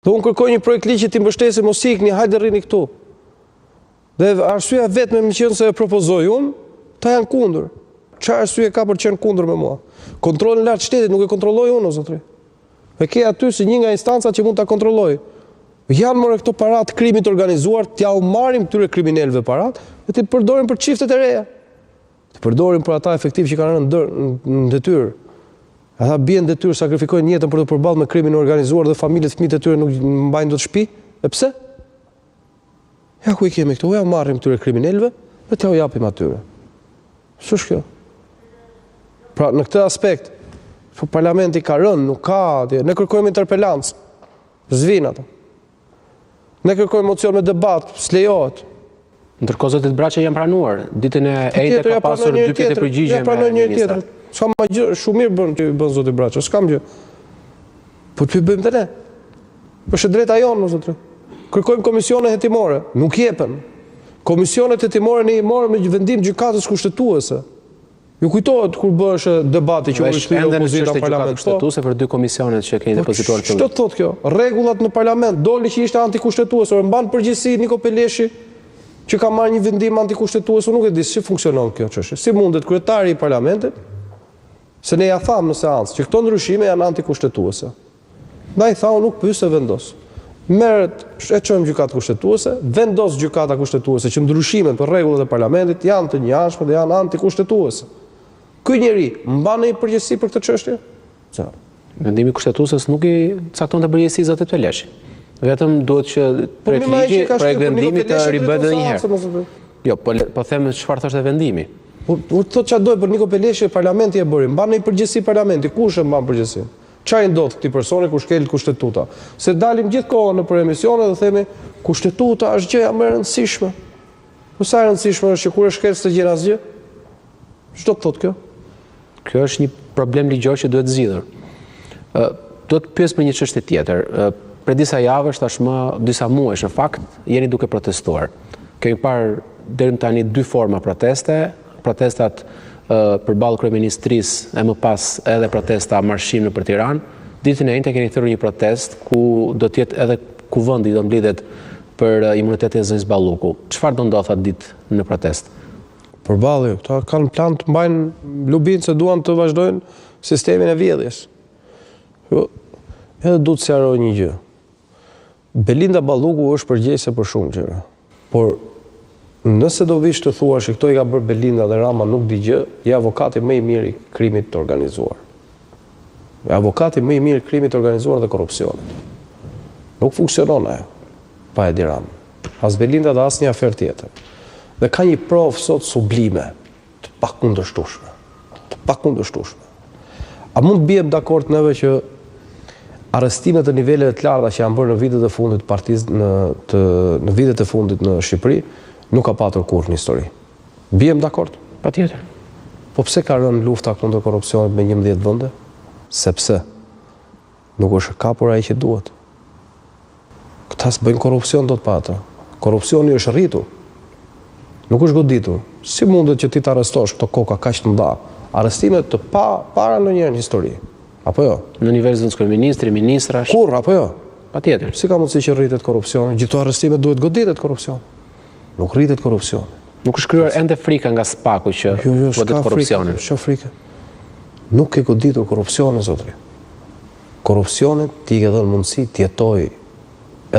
Dhe unë kërkoj një projektligj që t'i mbështesim, mos ikni, hajde rrini këtu. Dhe arsyeja e vetme meqenëse e propozoj unë, ata janë kundër. Çfarë arsye ka për të qenë kundër me mua? Kontrollin e lartë të shtetit nuk e kontrolloj unë, o zotri. E ke aty si një nga instancat që mund ta kontrollojë. Janë more këto para të krimit të organizuar, t'jua marrim këtyre kriminelëve paratë dhe t'i përdorim për çiftet e reja. T'i përdorim për ata efektivë që kanë rënë në detyrë. Ata bien në detyrë, sakrifikojnë jetën për t'u përballë me krimin e organizuar dhe familjet, fëmijët e tyre nuk mbajnë dot shtëpi. E pse? Ja ku i kemi këtu, ua marrim këtyre kriminelëve dhe t'jua japim atyre. Ç'është kjo? Pra në këtë aspekt, po parlamenti ka rënë, nuk ka atje. Ne kërkojmë interpelancë. S'vijnë ata. Ne kërkojmë mocion me debat, s'lejohet. Ndërkohë zotit Braçe janë pranuar. Ditën e enjte ka pasur dy pyetje përgjigje me ministrat. S'kam gjë, shumë mirë bën që i bën zoti Braçe, s'kam gjë. Po t'i bëjmë dhe ne. Është e drejta jonë, zotri. Kërkojmë komisione hetimore, nuk jepen. Komisionet hetimore ne i morëm me vendim gjykatës kushtetuese. Ju kujtohet kur bëheshe debati që u rikthye opozita në parlament. Po. Kushtetuese për dy komisionet që keni po, depozituar këtu. Ç'do të thotë kjo? Rregullat në parlament doli që ishte antikushtetuese, or mban përgjegjësi Niko Peleshi që ka marrë një vendim antikushtetues, unë nuk e di si funksionon kjo çështje. Si mundet kryetari i parlamentit se ne ia thamë në seancë që këto ndryshime janë antikushtetuese. Ndaj tha unë nuk pyes e vendos. Merret, e çojmë gjykatë kushtetuese, vendos gjykata kushtetuese që ndryshimet për rregullat e parlamentit janë të njëanshme dhe janë antikushtetuese. Ky njeri mban ndonjë përgjegjësi për këtë çështje? Zero. Vendimi i kushtetueses nuk i caktonte përgjegjësi zotit Peleshi. Vetëm duhet që po, projektligji, projektvendimi të ribëhet edhe një herë. Jo, po po them çfarë thoshte vendimi. Po, po thotë çfarë do, për Niko Peleshi parlamenti e bëri. Mban ndonjë përgjegjësi parlamenti, kush e mban përgjegjësinë? Ça i ndodh këtij personi kur shkelet kushtetuta? Se dalim gjithë kohën nëpër emisione dhe themi kushtetuta është gjëja më e rëndësishme. Po sa e rëndësishme është që kur e shkel s'të gjen asgjë? Ç'do të thotë kjo? Kjo është një problem ligjor që duhet zgjidhur. Ë do të pyes për një çështje tjetër. Prej disa javësh tashmë, disa muajsh në fakt, jeni duke protestuar. Kemi parë deri më tani dy forma proteste, protestat përballë kryeministrisë e më pas edhe protesta marshim nëpër Tiranë. Ditën e enjte keni thirrur një protestë ku do të jetë edhe kuvendi do mblidhet për imunitetin e zonjës Balluku. Çfarë do ndodhë atë ditë në protestë? Përballë, këta kanë plan të mbajnë lubinë se duan të vazhdojnë sistemin e vjedhjes. Jo, edhe du të sqaroj një gjë. Belinda Balluku është përgjegjëse për shumë gjëra. Por nëse do vish të thuash që këto i ka bërë Belinda dhe Rama nuk di gjë, je avokati më i mirë i krimit të organizuar. Je avokati më i mirë i krimit të organizuar dhe korrupsionit. Nuk funksionon ajo pa Edi Ramën. As Belinda dhe asnjë aferë tjetër. Dhe ka një provë sot sublime. Të pakundërshtueshme. Të pakundërshtueshme. A mund të biem dakord neve që arrestimet e niveleve të larta që janë bërë në vitet e fundit partisë në të në vitet e fundit në Shqipëri nuk ka patur kurrë në histori. Biem dakord? Patjetër. Po pse ka rënë lufta kundër korrupsionit me 11 vende? Sepse Nuk është kapur ai që duhet. Këta s'bëjnë korrupsion dot pa atë. Korrupsioni është rritur. Nuk është goditur. Si mundet që ti të arrestosh këto koka kaq të mëdha? Arrestime të papara ndonjëherë në histori. Apo jo? Në nivel zëvendëskryeministri, ministrash. Kurrë, apo jo? Patjetër. Si ka mundësi që rritet korrupsioni? Gjithë këto arrestime duhet goditet korrupsioni. Nuk rritet korrupsioni. Nuk është krijuar ende frika nga SPAK-u që jo, jo, godet korrupsionin. S'ka frikë. Nuk ke goditur korrupsionin, zotëri. Korrupsionit ti i ke dhënë mundësi të jetojë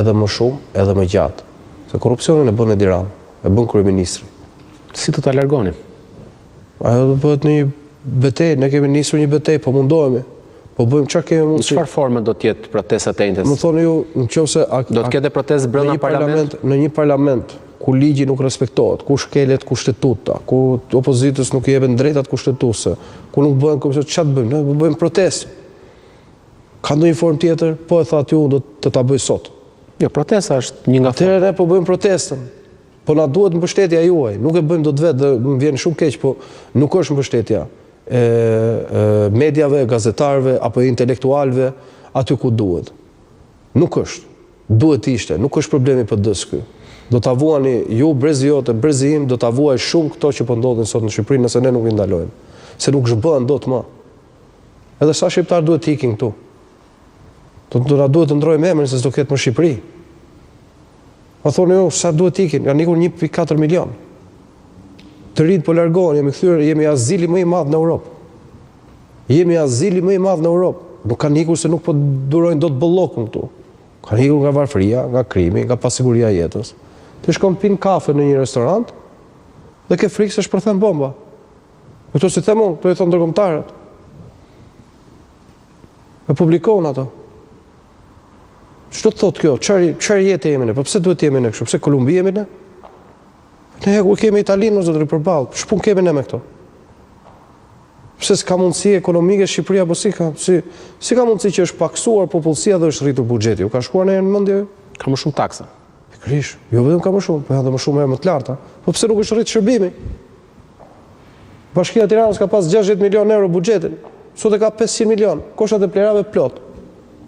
edhe më shumë, edhe më gjatë. Se korrupsionin e bën Edi Rama, e bën kryeministri. Si do ta largoni? Ajo do bëhet në një betejë, ne kemi nisur një betejë, po mundohemi. Po bëjmë çfarë kemi mundësi. Në çfarë forme do të jetë protesta të enjtes? Më thoni ju, në qoftë se do të ketë protestë brenda parlamentit? Në një parlament ku ligji nuk respektohet, ku shkelet kushtetuta, ku opozitës nuk i jepen drejtat kushtetuese, ku nuk bëhen komisione, çfarë të bëjmë? Ne po bëjmë protestë. Ka ndonjë formë tjetër? Po e thatë ju, do të ta bëj sot. Jo, protesta është një nga format. Atëherë ne po bëjmë protestën. Po na duhet mbështetja juaj, nuk e bëjmë dot vetë dhe më vjen shumë keq, po nuk është mbështetja e mediave, gazetarëve apo e intelektualëve aty ku duhet. Nuk është. Duhet të ishte, nuk është problemi i PD-së ky. Do ta vuani ju, brezi jot e brezi im do ta vuajë shumë këto që po ndodhin sot në Shqipëri nëse ne nuk i ndalojmë. Se nuk zhbëhen dot më. Edhe sa shqiptarë duhet të ikin këtu. Do të na duhet të ndrojmë emrin se s'do ketë më Shqipëri. Ma thoni ju, sa duhet të ikin? Janë ikur 1.4 milion. Të rinjtë po largohen, jemi kthyer, jemi azili më i madh në Europë. Jemi azili më i madh në Europë. Nuk kanë ikur se nuk po durojnë dot bollokun këtu. Kanë ikur nga varfëria, nga krimi, nga pasiguria e jetës. Ti shkon pin kafe në një restorant dhe ke frikë se shpërthen bomba. Këto s'i them unë, këto i thonë ndërkombëtarët. E publikon ato. Ç'do të thotë kjo? Çfarë çfarë jete jemi ne? Po pse duhet të jemi ne kështu? Pse Kolumbi jemi ne? Ne ku kemi Italinë mo zotëri përballë. Ç'punë kemi ne me këto? Pse s'ka mundësi ekonomike Shqipëria apo si ka? Si si ka mundësi që është pakësuar popullsia dhe është rritur buxheti? Ju ka shkuar ndonjëherë në mendje? Ka më shumë taksa. Pikërisht, jo vetëm ka më shumë, po janë dhe më shumë herë më të larta. Po pse nuk është rrit shërbimi? Bashkia e Tiranës ka pas 60 milion euro buxhetin. Sot e ka 500 milion. Koshat e plehrave plot.